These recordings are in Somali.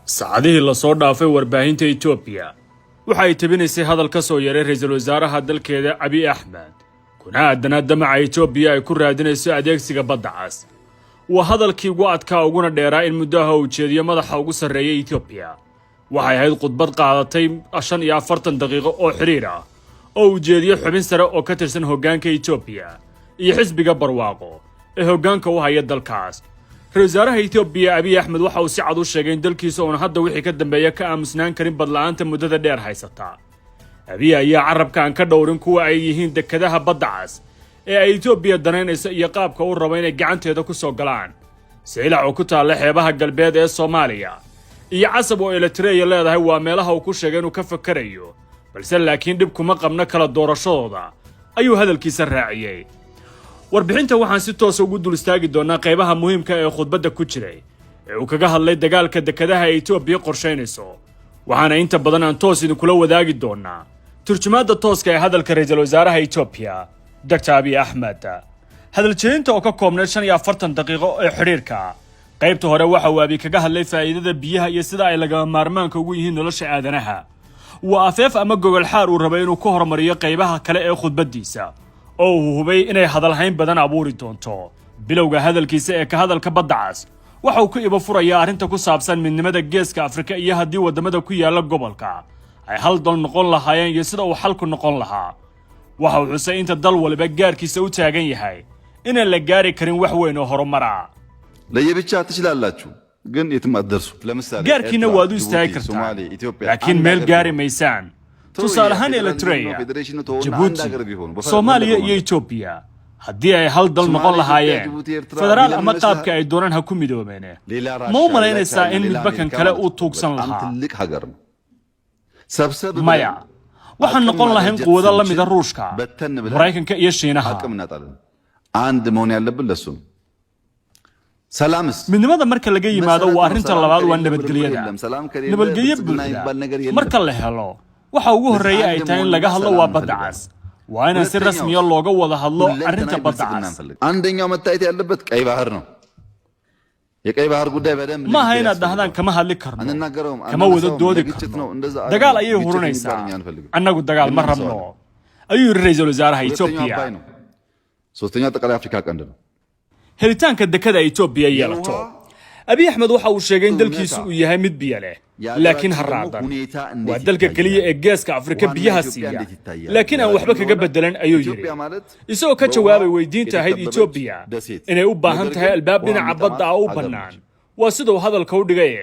Saacadihii lasoo dhaafay, warbaahinta Etoobiya waxa ay tebinaysay hadal ka soo yaray ra-iisul wasaaraha dalkeeda, Abiy Axmed, kuna aadanaa damaca Etoobiya ay ku raadinayso adeegsiga Badda Cas. Waa hadalkii ugu adkaa uguna dheeraa in muddaha uu jeediyo madaxa ugu sarreeya Etoobiya. Waxay ahayd khudbad qaadatay 45 daqiiqo oo xidhiir ah oo uu jeediyo xubin sare oo ka tirsan hoggaanka Etoobiya iyo xisbiga Barwaaqo ee hoggaanka u haya dalkaas. Ra-isul wasaaraha Etoobiya, Abiy Axmed, waxa uu si cad u sheegay in dalkiisa uuna hadda wixii ka dambeeya ka aamusnaan karin badla'aanta muddada dheer haysata. Abiy ayaa carabka aan ka dhowrin kuwa ay yihiin dekadaha Badda Cas ee ay Etoobiya danaynayso iyo qaabka u rabo inay gacanteeda ku soo galaan. Saylac oo ku taalla xeebaha galbeed ee Soomaaliya iyo Casab oo Eritreya leedahay waa meelaha uu ku sheegay inuu ka fakarayo, balse laakiin dhib kuma qabno kala doorashadooda, ayuu hadalkiisa raaciyey. Warbixinta waxaan si toosa ugu dul istaagi doonaa qaybaha muhiimka ee khudbadda ku jiray ee uu kaga hadlay dagaalka dekadaha ay Etoobiya qorshaynayso, waxaana inta badan aan toos idinkula wadaagi doonaa turjumaadda tooska ee hadalka ra-iisul wasaaraha Etoobiya, Doctor Abiy Axmed. Hadaljeedinta oo ka koobnayd 45 daqiiqo ee xidhiirka, qaybta hore waxa uu Abiy kaga hadlay faa'iidada biyaha iyo sida ay lagama maarmaanka ugu yihiin nolosha aadanaha. Waa afeef ama gogol xaar uu rabay inuu ku horumariyo qaybaha kale ee khudbaddiisa oo uu hubay inay hadalhayn badan abuuri doonto. Bilowga hadalkiisa ee ka hadalka Badda Cas waxa uu ku ibo furayaa arrinta ku saabsan midnimada Geeska Afrika iyo haddii waddamada ku yaalla gobolka ay hal dal noqon lahaayeen iyo sida uu xalku noqon lahaa. Waxa uu xusay inta dal waliba gaarkiisa u taagan yahay inaan la gaari karin wax weyn oo horumar ah. ለየብቻ ትችላላችሁ፣ ግን የትም አትደርሱ። ለምሳሌ Gaarkiina waad u istaagi kartaan, laakiin meel gaari maysaan. Tusaale ahaan, Eritreya, Jabuuti, Soomaaliya iyo Etoobiya haddii ay hal dal noqon lahaayeen, federaal ama qaabka ay doonaan ha ku midoobeen, ma u malaynaysaa in midba kan kale uu tuugsan lahaa? ትልቅ ሀገር ነው። ሰብሰብ Maya, waxaan noqon lahayn quwado la mida Ruushka, Maraykanka iyo Shiinaha. አቅም እናጣለን። አንድ መሆን ያለብን ለሱ ነው። ሰላምስ Midnimada marka laga yimaado, waa arrinta labaad, waa nabadgelyada. Nabadgelyo buuxda marka la helo, waxa ugu horreeya ay tahay in laga hadlo waa Badda Cas. Waa inaan si rasmiya looga wada hadlo arrinta Badda Cas. አንደኛው መታየት ያለበት ቀይ ባህር ነው። የቀይ ባህር ጉዳይ በደንብ Ma aha inaad dhahdaan kama hadli karno, አንናገረውም፣ kama wada doodi ለግጭት karno. ነው። እንደዛ Dagaal ayay ግጭት hurinaysaa. የሚባል እኛ አንፈልግም። Annagu dagaal ma rabno, ayuu yidhi ra-iisul wasaaraha ሁለተኛው Etoobiya. አባይ ነው። ሶስተኛው አጠቃላይ አፍሪካ ቀንድ ነው። Helitaanka dekada Etoobiya yeelato, Abiy Axmed waxa uu sheegay in dalkiisu uu yahay mid biyo leh laakiin haraadan. Waa dalka keliya ee Geeska Afrika biyaha siiya laakiin aan waxba kaga bedelan, ayuu yidhi, isagoo ka jawaabay weydiinta ahayd Etoobiya inay u baahan tahay albaab dhinaca badda ah u bannaan. Waa sida uu hadalka u dhigaye.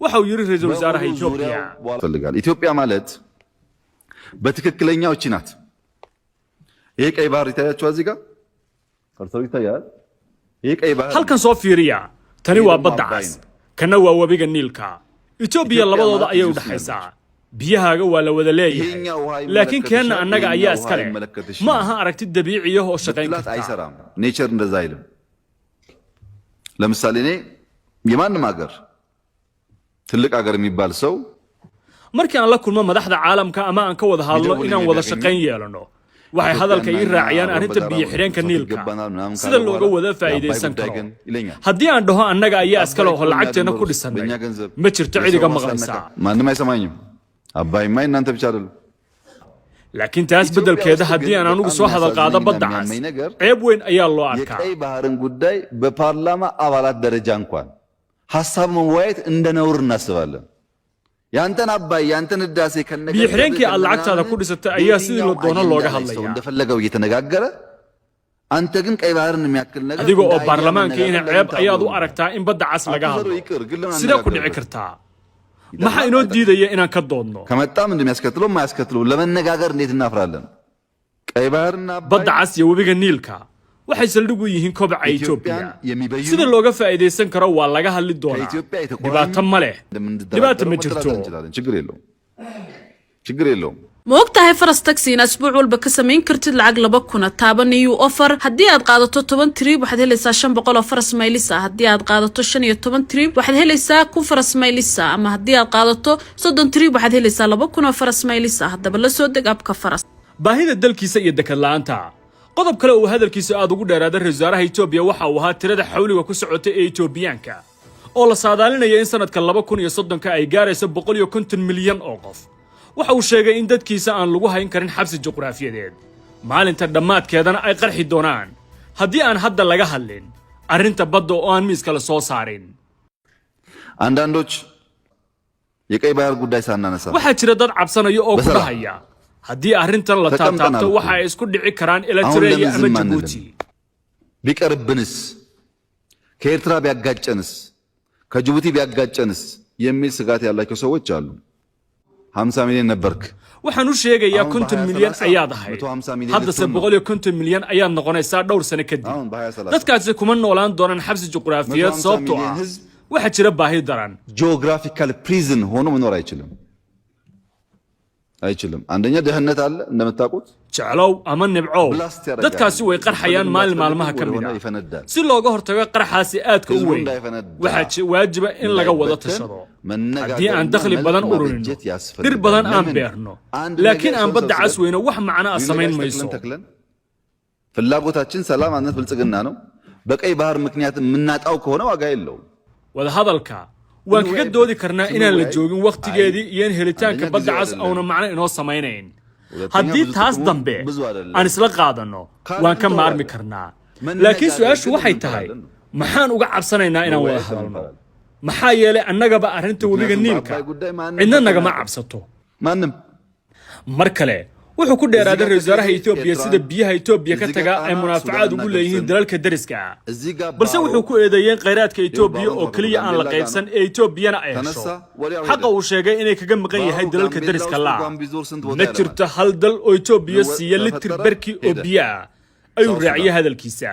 Waxa uu yidhi ra-iisul wasaaraha Etoobiya: ያስፈልጋል። ኢትዮጵያ ማለት በትክክለኛው እቺ ናት። ይሄ ቀይ ባህር ይታያችኋል። እዚህ ጋር ከርሰሩ ይታያል። ይሄ ቀይ ባህር Halkan soo fiiriya, tani waa Badda Cas, kana waa webiga Niilka. Etoobiya labadooda ayay u dhexaysaa. Biyahaaga waa la wada leeyahay, laakiin keenna annaga ayaa iska leh. Ma aha aragti dabiiciya oo shaqayn ብትላት karta. አይሰራም። Nature እንደዛ አይልም። ለምሳሌ እኔ የማንም ሀገር ትልቅ ሀገር የሚባል ሰው Markii aan la kulmo madaxda caalamka ama aan ka wada hadlo inaan wada shaqayn yeelano, waxay hadalka ii raaciyaan arrinta biyo xidheenka Niilka, sida looga wada faa'iidaysan karo. Haddii aan dhaho annaga ayaa iska leh oo lacagteenna ku dhisannay, ma jirto cid iga maqlaysaa. ማንም አይሰማኝም። አባይማ እናንተ ብቻ አይደለም። Laakiin taas beddelkeeda, haddii aan anugu soo hadal qaado Badda Cas, ceeb weyn ayaa loo arkaa. የቀይ ባህርን ጉዳይ በፓርላማ አባላት ደረጃ እንኳን ሀሳብ መወያየት እንደ ነውር እናስባለን። ያንተን አባይ ያንተን ህዳሴ ከነ Biyo xidheenkii aad lacagtaada ku dhisatay ayaa sidii la doono looga hadlayaa. እንደፈለገው እየተነጋገረ አንተ ግን ቀይ ባህርን የሚያክል ነገር Adiga oo baarlamaanka ina ceeb ayaad u aragtaa in Badda Cas laga hadlo. Sidee ku dhici kartaa? Maxaa inoo diidaya inaan ka doodno? ከመጣም እንደሚያስከትለው የማያስከትለው ለመነጋገር እንዴት እናፍራለን? ቀይ ባህርና አባይ Badda Cas iyo webiga Niilka waxay saldhig u yihiin kobaca Etoobiya. ኢትዮጵያን የሚበይኑ Sida looga faa'iidaysan karo waa laga hadli doonaa. ከኢትዮጵያ የተቆራኙ Dhibaato ma leh, dhibaata እንደምንደራደረው ma jirto. መደራደር እንችላለን። ችግር የለውም። ችግር የለውም። Ma og tahay Faras Taxi in asbuuc walba ka samayn kartid lacag 2000? Taaba new offer. Haddii aad qaadato 10 trip, waxaad helaysaa 500 oo Faras Miles ah. Haddii aad qaadato 15 trip, waxaad helaysaa 1000 Faras Miles ah, ama haddii aad qaadato 30 trip, waxaad helaysaa 2000 oo Faras Miles ah. Haddaba la soo deg app-ka Faras. Baahida dalkiisa iyo dekad la'aanta. Qodob kale uu hadalkiisa aad ugu dheeraaday ra-iisul wasaaraha Etoobiya waxa uu ahaa tirada xawliga ku socota ee Etoobiyaanka Oo la saadaalinaya in sanadka 2030-ka ay gaarayso 150 milyan oo qof. Waxa uu sheegay in dadkiisa aan lagu hayn karin xabsi juqraafiyadeed, maalinta dhammaadkeedana ay qarxi doonaan haddii aan hadda laga hadlin arrinta badda oo aan miiska la soo saarin. አንዳንዶች የቀይ ባህር ጉዳይ ሳናነሳ Waxaa jira dad cabsanaya oo ku በሰላም dhahaya haddii arrintan la ተቀምጠናል taabtaabto እኮ። waxa ay isku dhici karaan አሁን Eritrea ለምን ama ዝም አንልም? Jabuuti. ቢቀርብንስ፣ ከኤርትራ ቢያጋጨንስ፣ ከጅቡቲ ቢያጋጨንስ የሚል ስጋት ያላቸው ሰዎች አሉ። 50 ሚሊዮን ነበርክ። Waxaan u sheegayaa አሁን 50 በ20 milyan 30 ayaad ahayd, 150 ሚሊዮን haddase ልትሆን ነው። 150 milyan ayaad noqonaysaa dhowr sano kadib. አሁን በ20 30 Dadkaasi kuma noolaan doonaan xabsi juqraafiyeed, 150 sababtoo ሚሊዮን ah ህዝብ waxaa jira baahi daran. Geographical prison ሆኖ መኖር አይችልም አይችልም። አንደኛ ድህነት አለ እንደምታውቁት። Jeclow ama nibcow, Blast ያደርጋል። dadkaasi way qarxayaan maalin maalmaha ka mid ወደሆነ ah. ይፈነዳል። Si looga hortago qarxaasi aadka u ህዝቡ weyn, እንዳይፈነዳ waxaa waajiba in laga wada እንዳይበተን tashado. መነጋገርና Haddii aan dakhli መልክ badan ururino, ማበጀት dhir ያስፈልጋል። badan aan ለምን? beerno, አንድ laakiin ነገር aan ሰውን badda cas ሰብስበን weyno, wax macno ah samayn ድንጋይ mayso. ተክለን ተክለን ፍላጎታችን ሰላም፣ አንድነት፣ ብልጽግና ነው። በቀይ ባህር ምክንያት የምናጣው ከሆነ ዋጋ የለውም። Wadahadalka waan kaga doodi karnaa inaan la joogin wakhtigeedii iyo in helitaanka አንደኛ badda ጊዜው cas አይደለም። auna macno inoo samaynayn. ሁለተኛ Haddii ብዙ taas ጥቅሙ dambe ብዙ አይደለም። aan isla qaadanno, waan ka maarmi karnaa. መነጋገር Laakiin su-aashu ግን waxay tahay, እንፈራለን ነው። maxaan uga cabsanaynaa inaan wada መወያየት hadalno? እንፈራለን። Maxaa yeelay annagaba arrinta webiga ምክንያቱም Niilka በአባይ ጉዳይ ማንም cidna nagama ተናገረ። cabsato. ማንም Mar kale wuxuu ku dheeraaday እዚህ ጋር ra-iisul wasaaraha ተከዜ Etoobiya ኤርትራን፣ sida biyaha Etoobiya ka እዚህ ጋር taga ay ጣና፣ munaafacaad ሱዳንና ugu leeyihiin ግብፅን፣ dalalka deriska ah, እዚህ ጋር balse ባሮ wuxuu ku eedeeyeen khayraadka Etoobiya ባሮ oo keliya aan la ጋምቤላ qaybsan ጋር ee Etoobiyana ay hesho ተነሳ ወዲያው ሄደ። xaqa uu sheegay inay kaga maqan yahay ባሮ dalalka ጋምቤላ deriska ውስጥ la. እንኳን ቢዞር ስንት ቦታ Ma ያለማል። jirto hal dal oo Etoobiya ንወ- siiya litir ተፈጠረ berki oo ሄደ። biyo ah, ayuu South raaciyey Sudan. hadalkiisa.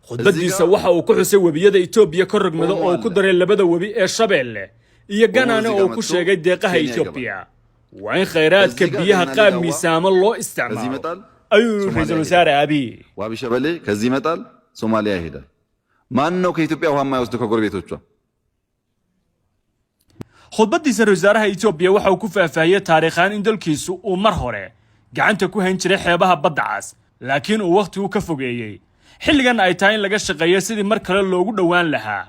Khudbadiisa ጋር waxa uu ku xusay webiyada Etoobiya ka rogmada ኦሞ oo uu ku አለ። daray labada webi ee Shabeelle iyo Ganaane እዚህ oo ጋር uu ku መጥቶ sheegay deeqaha ኬንያ ይገባል። Etoobiya. Waa in khayraadka እዚህ ጋር biyaha ገናሌ qaab ዳዋ miisaamo loo ከዚህ isticmaalo, ይመጣል፣ ayuu yidhi ሶማሊያ ra-iisul ይሄዳል። wasaare Abiy. ዋቢ ሸበሌ ከዚህ ይመጣል፣ ሶማሊያ ይሄዳል። ማን ነው ከኢትዮጵያ ውሃ የማይወስደው ከጎረቤቶቿ? Khudbadiisa ra-iisul wasaaraha Etoobiya waxa uu ku faahfaahiyey taariikhaan in dalkiisu uu mar hore gacanta ku hayn jiray xeebaha badda cas, laakiin uu wakhtigu ka fogeeyey, xilligan ay tahay in laga shaqeeyo sidii mar kale loogu dhowaan lahaa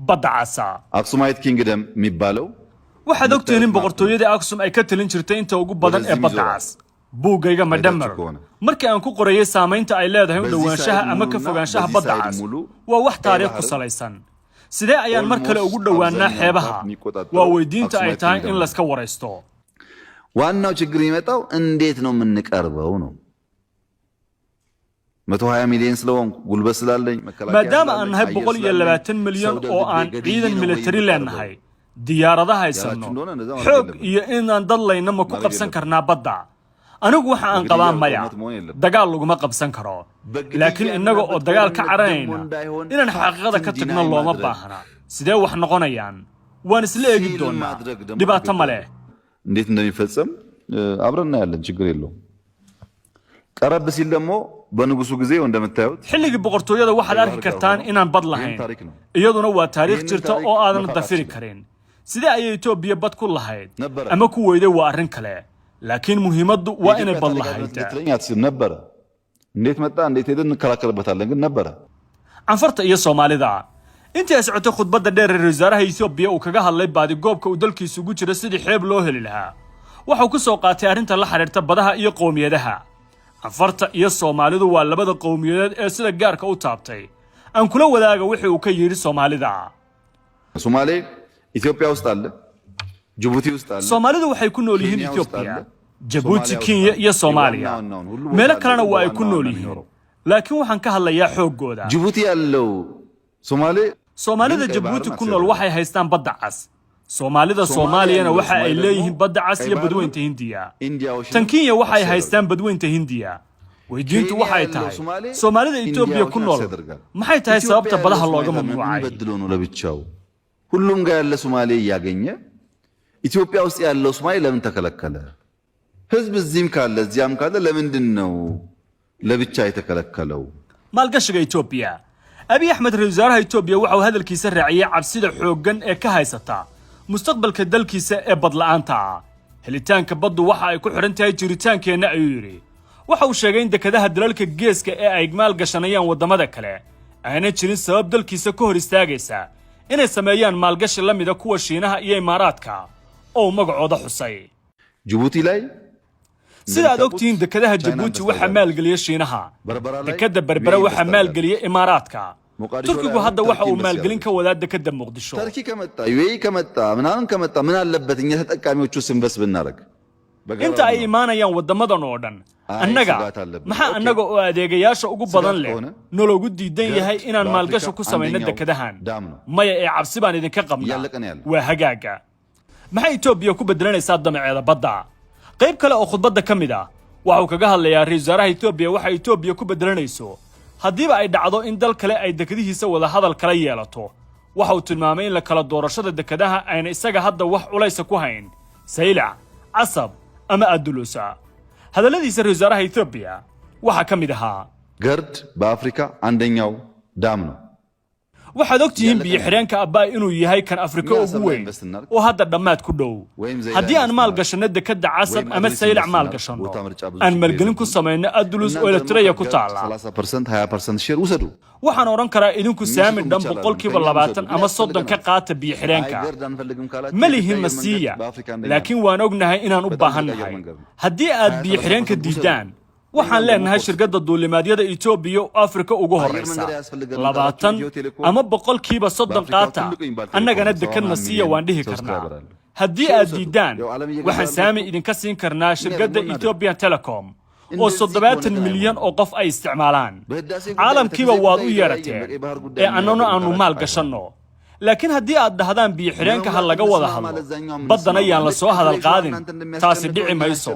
badda casa. Axumite Kingdom የሚባለው Waxaad ogtihiin in boqortooyadii Aksum ay ka talin jirtay inta ugu badan ee ወደዚህም badda ይዞራል። cas. Buuggayga Madamar ከሆነ markii aan ku qorayay saamaynta ay leedahay u በዚህ dhowaanshaha side ama ka ሙሉና fogaanshaha በዚህ badda side cas ሙሉ waa wax ቀይ taariikh ku ባህርን salaysan. Sidee ayaan mar kale ugu almost dhowaanaa አብዛኛውን xeebaha? ፓርት የሚቆጣጠረው Waa weydiinta ay Axumite tahay in Kingdom ነው። layska waraysto. ዋናው ችግር የሚመጣው እንዴት ነው የምንቀርበው ነው። 120 ሚሊዮን ስለሆንኩ፣ ጉልበት ስላለኝ፣ መከላከያ Maadaama aan ስላለኝ፣ nahay አየር boqol iyo ስላለኝ፣ labaatan milyan ሰው oo ደብድቤ aan ገድዬ ciidan ነው ወይ military የምቀርበው? leenahay, diyaarada haysanno, ያላችሁ እንደሆነ እንደዛ ማድረግ xoog የለብንም። iyo inaan dadlayna, ma ku ማድረግ qabsan የለብንም። karnaa badda? Anigu waxa aan በግድያ qabaa maya. ጦርነት መሆን የለብንም። Dagaal laguma qabsan karo, laakiin በግድያና innaga oo dagaal ka በጦርነት ደግሞ caranayna እንዳይሆን inaan xaqiiqada ka ፋክትን tagno ዲናይ looma ማድረግ baahna. Sidee wax noqonayaan? Waan isla eegi ሲል doonaa, ማድረግ ደግሞ dhibaato ma ትክክል leh. እንዴት እንደሚፈጸም አብረን እናያለን። ችግር የለውም። ቀረብ ሲል ደግሞ በንጉሱ ጊዜ እንደምታዩት Xilligii boqortooyada waxaad ቀይ arki ባህር ጋር kartaan ሆኖ inaan bad ይህም lahayn. ታሪክ ነው። Iyaduna waa taariikh ይህንን jirta ታሪክ oo aadan መፋቅ dafiri አትችልም። karin. Sidee ayay Etoobiya bad ku lahayd ነበረ ama ku weyday waa arrin kale, laakiin muhiimaddu waa inay የኢትዮጵያ bad ታሪክ lahayd. ልትለኝ አትችልም። ነበረ። እንዴት መጣ እንዴት ሄደ እንከራከርበታለን፣ ግን ነበረ። Canfarta iyo Soomaalida. Intii ay socotay khudbadda dheer ee ra-iisul wasaaraha Etoobiya uu kaga hadlay baadigoobka uu dalkiisu ugu jiro sidii xeeb loo heli lahaa, waxau ku soo qaatay arrinta la xidhiirta badaha iyo qowmiyadaha. Canfarta iyo Soomaalidu waa labada qowmiyadeed ee sida gaarka u taabtay. Aan kula wadaaga wixii uu ka yidhi Soomaalida. ሶማሌ ኢትዮጵያ ውስጥ አለ፣ ጅቡቲ ውስጥ አለ፣ Soomaalidu waxay ku nool yihiin ኬንያ ውስጥ Etoobiya, አለ፣ Jabuuti, ሶማሊያ ውስጥ Kenya አለ። iyo Soomaaliya. የዋና ዋናውን ሁሉ ቦታ Meelo አለ፣ kalena ግን waa ay ku በዋና nool ዋና yihiin, የሚኖረው laakiin waxaan ka hadlayaa xooggooda. ጅቡቲ ያለው ሶማሌ Soomaalida ግን ቀይ Jabuuti ባህርን ku nool አክሰስ waxay haystaan badda cas. Soomaalida ሶማሊያ Soomaaliyana ያለው waxa ሶማሌ ay ደግሞ leeyihiin badda cas ቀይ iyo ባህርን badweynta Hindiya. ኢንዲያ ኦሽን Tan Kenya waxay አክሰስ ያደርጋል። haystaan badweynta Hindiya. Weydiintu ኬንያ waxay ያለው tahay, ሶማሌ Soomaalida ኢንዲያ Etoobiya ku ኦሽን nool አክሰስ ያደርጋል። maxay tahay ኢትዮጵያ sababta ያለው badaha ሶማሌ looga ታዲያ ምን mamnuucay? በድሎ ነው ለብቻው? ሁሉም ጋር ያለ ሶማሌ እያገኘ ኢትዮጵያ ውስጥ ያለው ሶማሌ ለምን ተከለከለ? ህዝብ እዚህም ካለ እዚያም ካለ ለምንድን ነው ለብቻ የተከለከለው? Maalgashiga Etoobiya. Abiy Axmed, ra-iisul wasaaraha Etoobiya, waxa uu hadalkiisa raaciyey cabsida xooggan ee ka haysata mustaqbalka dalkiisa ee badla'aanta ah. Helitaanka baddu waxa ay ku xidhan tahay jiritaankeenna, ayuu yidhi. Waxa uu sheegay in dekedaha dalalka geeska ee ay maalgashanayaan waddamada kale aanay jirin sabab dalkiisa ka hor istaagaysa Inay sameeyaan maalgashi la mida kuwa Shiinaha iyo Imaaraadka oo uu magacooda xusay. ጅቡቲ ላይ Sida aad ogtihiin, dekedaha Jabuuti waxaa maalgeliya Shiinaha, dekedda Berbera waxaa maalgeliya Imaaraadka. Turkigu hadda waxa uu maalgelin ka wadaa dekedda Muqdisho. ተርኪ ከመጣ ዩኤኢ ከመጣ ምናምን ከመጣ ምን አለበት እኛ ተጠቃሚዎቹ invest ብናደርግ? Inta ay imaanayaan waddamadan oo dhan, annaga maxaa annaga oo adeegayaasha ugu badan leh nologu diidan yahay inaan maalgashi ku samayno dekedahan? Maya, ee cabsi baan idinka qabnaa? Waa hagaaga. Maxay Etoobiya ku bedelanaysaa damaceeda badda? Qayb kale oo khudbadda ka mid ah waxa uu kaga hadlayaa ra-iisul wasaaraha Etoobiya waxa Etoobiya ku bedelanayso haddiiba ay dhacdo in dal kale ay dekadihiisa wada hadal kala yeelato. Waxa uu tilmaamay in la kala doorashada dekadaha ayna isaga hadda wax culaysa ku hayn, Saylac, Casab ama Adulusa. Hadalladiisa ra-isul wasaaraha Etoobiya waxaa ka mid ahaa: GERD በአፍሪካ አንደኛው dam ነው። Waxaad og tihiin biyo xidheenka Abbaay inuu yahay kan Afrika ugu weyn oo hadda dhammaad ku dhow. Haddii aan maal gashanno dekedda Casab ama Saylac maal gashanno, aan maalgelin ku samayno Adulus oo Eritreya ku taalla, 30% 20% share ውሰዱ። waxaan odhan karaa idinku saami dhan 20% ama 30 ka qaata biyo xidheenka. Ma lihin masiiya, laakiin waan ognahay inaan u baahannahay. Haddii aad biyo xidheenka diidaan, waxaan leenahay shirkadda duulimaadyada Etoobiya oo Afrika ugu horraysa. 20 ama 30% qaata, annagana dekadna siiya, waan dhihi karnaa. Haddii aad diiddaan, waxaan saami idinka siin karnaa shirkadda Ethiopian Telecom oo 70 milyan oo qof ay isticmaalaan. Caalamkiiba waad u yeerateen ee annana aanu maal gashanno. Laakiin haddii aad dhahdaan biyo xidheenka ha laga wada hadlo, baddana yaan la soo hadal qaadin, taasi dhici mayso.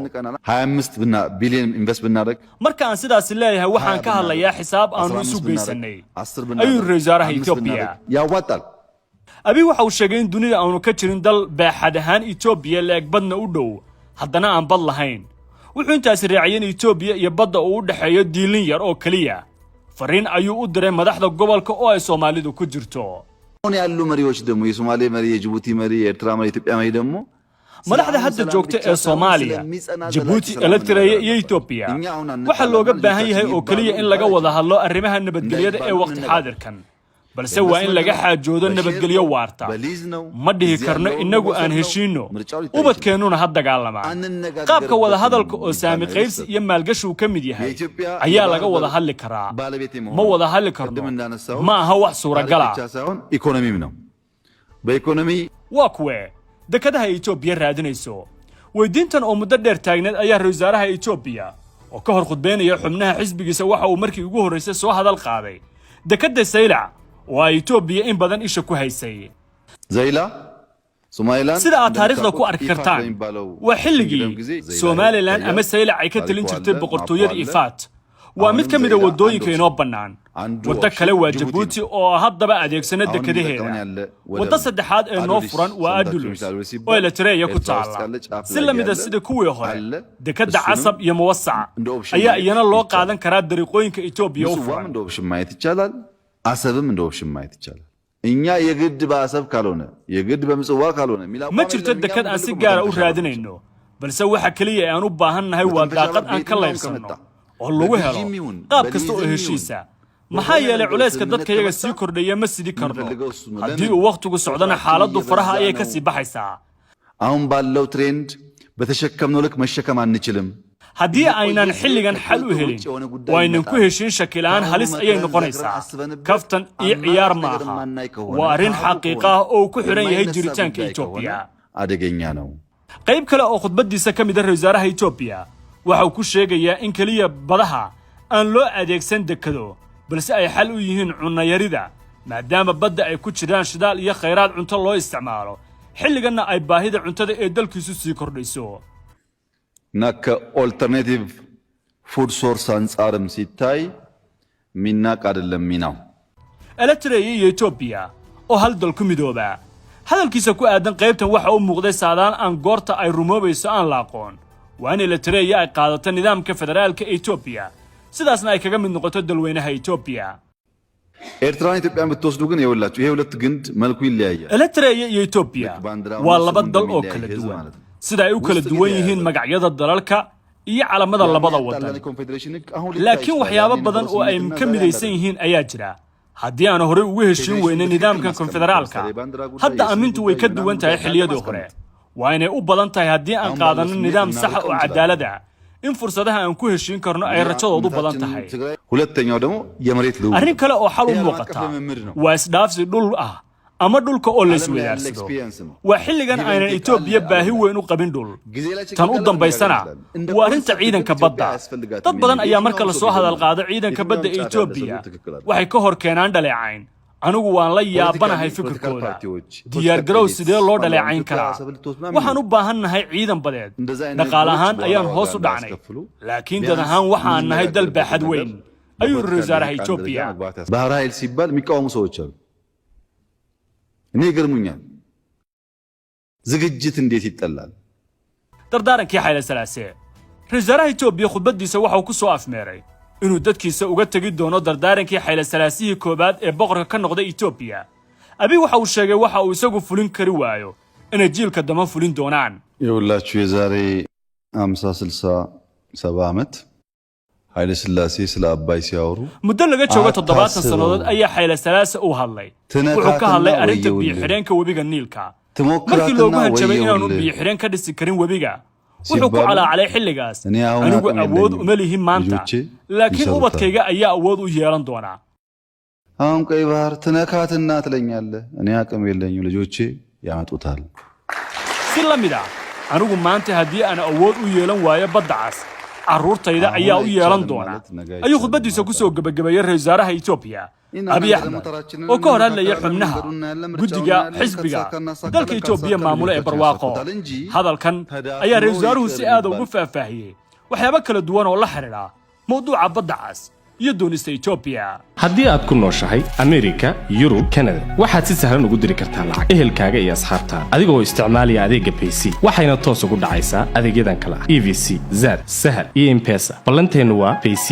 25 ቢሊዮን invest ብናደርግ Marka aan sidaasi leeyahay, waxaan ka hadlayaa xisaab aanu isu geysannay, ayuu ra-iisul wasaaraha Etoobiya. ያዋጣል። Abiy waxa uu sheegay in dunida aanu ka jirin dal baaxad ahaan Etoobiya la-eg, badna u dhow, haddana aan bad lahayn. Wuxuu intaasi raaciyay in Etoobiya iyo badda uu u dhexeeyo diilin yar oo keliya. Fariin ayuu u diray madaxda gobolka oo ay Soomaalidu ku jirto. አሁን ያሉ መሪዎች ደግሞ የሶማሌ መሪ፣ የጅቡቲ መሪ፣ የኤርትራ መሪ፣ የኢትዮጵያ መሪ ደግሞ Madaxda hadda joogta ee Soomaaliya, Jabuuti, Eritreya iyo Etoobiya waxaa looga baahan yahay oo keliya in laga wada hadlo arrimaha nabadgelyada ee waqti xaadirkan, balse waa in laga xaajoodo nabadgelyo waarta. Ma dhihi karno innagu aan heshiinno, ubadkeennuna ha dagaalamaan. Qaabka wada hadalka oo saami qaybsi iyo maalgashi uu ka mid yahay ayaa laga wada hadli karaa. Ma wada hadli karno ma aha wax suuragala. ብቻ ሳይሆን ኢኮኖሚም ነው። በኢኮኖሚ Waa kuwee dekadaha Etoobiya raadinayso? Weydiintan oo muddo dheer taagneed ayaa ra-iisul wasaaraha Etoobiya oo ka hor khudbeynaya xubnaha xisbigiisa waxa uu markii ugu horraysay soo hadal qaaday dekedda Saylac oo ay Etoobiya in badan isha ku haysay. ዘይላ ሶማሊላንድ Sida aad taariikhda ku arki kartaan, waa xilligii Somaliland ama Saylac ay ka talin jirtay boqortooyada Ifaat. Waa mid ka mid a waddooyinka inoo bannaan. Waddo kale waa Jabuuti oo haddaba adeegsana dekadaheeda. Waddo saddexaad ee noo furan waa Adulus oo Eritreya ku taalla. Si la mida sida kuwii hore, dekedda Casab iyo Muwasac ayaa iyana loo qaadan karaa dariiqooyinka Etoobiya u ምጽዋም furan. እንደ option ማየት ይቻላል። አሰብም እንደ option ማየት ይቻላል። እኛ የግድ በአሰብ ካልሆነ የግድ በምጽዋ ካልሆነ የሚል Ma jirto dekad aan si gaara u raadinayno, balse waxa keliya ee aan u baahan nahay waa daaqad aan ka layrsanno oo lagu helo qaab kasta oo heshiisa. Maxaa yeelay, culayska dadkayaga sii kordhaya ma sidi karno. Haddii uu wakhtigu socdona, xaaladdu faraha ayay ka sii baxaysaa. አሁን ባለው trend በተሸከምነው ልክ መሸከም አንችልም። Haddii aynan xilligan xal u helin oo aynan ku heshiin, shakila'aan halis ayay noqonaysaa. Kaftan iyo ciyaar maaha, waa arrin xaqiiqa ah oo uu ku xidhan yahay jiritaanka Etoobiya. አደገኛ ነው። Qayb kale oo khudbaddiisa ka mid a, ra-iisul wasaaraha Etoobiya waxa uu ku sheegayaa in keliya badaha aan loo adeegsan dekado, balse ay xal u yihiin cunnayarida, maadaama badda ay ku jiraan shidaal iyo khayraad cunto loo isticmaalo, xilliganna ay baahida cuntada ee dalkiisu sii kordhayso. እና ከ alternative food source አንጻርም ሲታይ የሚናቅ አይደለም ሚናው። Eritreya iyo Etoobiya oo hal dal ku midooba. Hadalkiisa ku aadan qaybtan waxa u muuqday saadaan aan goorta ay rumoobayso aan la aqoon. Waa in Eritreya ay qaadato nidaamka federaalka Etoobiya, sidaasna ay kaga mid noqoto dalweynaha Etoobiya. ኤርትራን ኢትዮጵያን ብትወስዱ ግን ይኸውላችሁ ይሄ ሁለት ግንድ መልኩ ይለያያል። Eritreya iyo Etoobiya waa laba dal oo kala duwan, sida ay u kala duwan yihiin magacyada dalalka iyo calamada labada waddan, laakiin waxyaabo badan oo ay ka midaysan yihiin ayaa jira. Haddii aan horey ugu heshiin weynay nidaamka konfederaalka, hadda ammintu way ka duwan tahay xilliyadii hore. Waa inay u badan tahay haddii aan qaadanno nidaam saxa oo cadaalad ah in fursadaha aan ku heshiin karno ay rajadoodu badan tahay. ሁለተኛው ደግሞ የመሬት ልውውጥ Arrin kale oo xal u muuqata waa isdhaafsi dhul ah ama dhulka oo la isweydaarsado. Waa xilligan aynan Itoobiya baahi weyn u qabin dhul. Tan u dambaysana waa arrinta ciidanka badda. Dad badan ayaa marka lasoo hadal qaado ciidanka badda ee Itoobiya waxay ka hor keenaan dhaleecayn. Anigu waan la yaabanahay fikirkooda. Diyaargarow sidee loo dhaleecayn karaa? Waxaan u baahan nahay ciidan badeed. Dhaqaale ahaan ayaan hoos u dhacnay, laakiin dad ahaan waxaan nahay dal baaxad weyn, ayuu yiri wasaaraha Itoobiya. ባህር ኃይል ሲባል የሚቃወሙ ሰዎች አሉ። እኔ ይገርሙኛል። ዝግጅት እንዴት ይጠላል? Dardaarankii Xayle Salaase. Ra-isul wasaaraha Itoobiya khudbaddiisa waxa uu ku soo afmeeray inuu dadkiisa uga tegi doono dardaarankii Xayle Salaasihii koowaad ee boqorka ka noqday Itoobiya. Abi waxa uu sheegay waxa uu isagu fulin kari waayo inay jiilka dambe fulin doonaan. ይኸውላችሁ የዛሬ 50 60 70 ዓመት ኃይለ ሥላሴ ስለ አባይ ሲያወሩ Muddo laga joogo 70 sannadood ayaa Xayle Salaase uu hadlay. Wuxuu ka hadlay arrinta biyo-xidheenka webiga Niilka. Markii loogu hanjabay inaanu biyo-xidheen ka dhisi karin webiga, wuxuu ku calaacalay xilligaas: "Anigu awood uma lihi maanta, laakiin ubadkayga ayaa awood u yeelan doonaa." አሁን ቀይ ባህር ትነካትና ትለኛለህ። እኔ አቅም የለኝም፣ ልጆቼ ያመጡታል። Si la mid ah, anigu maanta haddii aan awood u yeelan waayo badda cas, carruurtayda ayaa u yeelan doona, ayuu khudbaddiisa ku soo gebagabeeyey ra-isul wasaaraha Etoobiya Abiy Axmed oo ka hor hadlaya xubnaha guddiga xisbiga dalka Etoobiya maamula ee Barwaaqo. Hadalkan ayaa ra-isul wasaaruhu si aada ugu faahfaahiyey waxyaabo kala duwan oo la xidhiidha mawduuca badda cas iyo doonista Etoobiya. Haddii aad ku nooshahay Amerika, Yurub, Kanada, waxaad si sahlan ugu diri kartaa lacag ehelkaaga iyo asxaabtaada adigoo isticmaalaya adeegga Bayc, waxayna toos ugu dhacaysaa adeegyadan kale ah EVC, Zaad, Sahal iyo M-Pesa. Ballanteennu waa Bayc.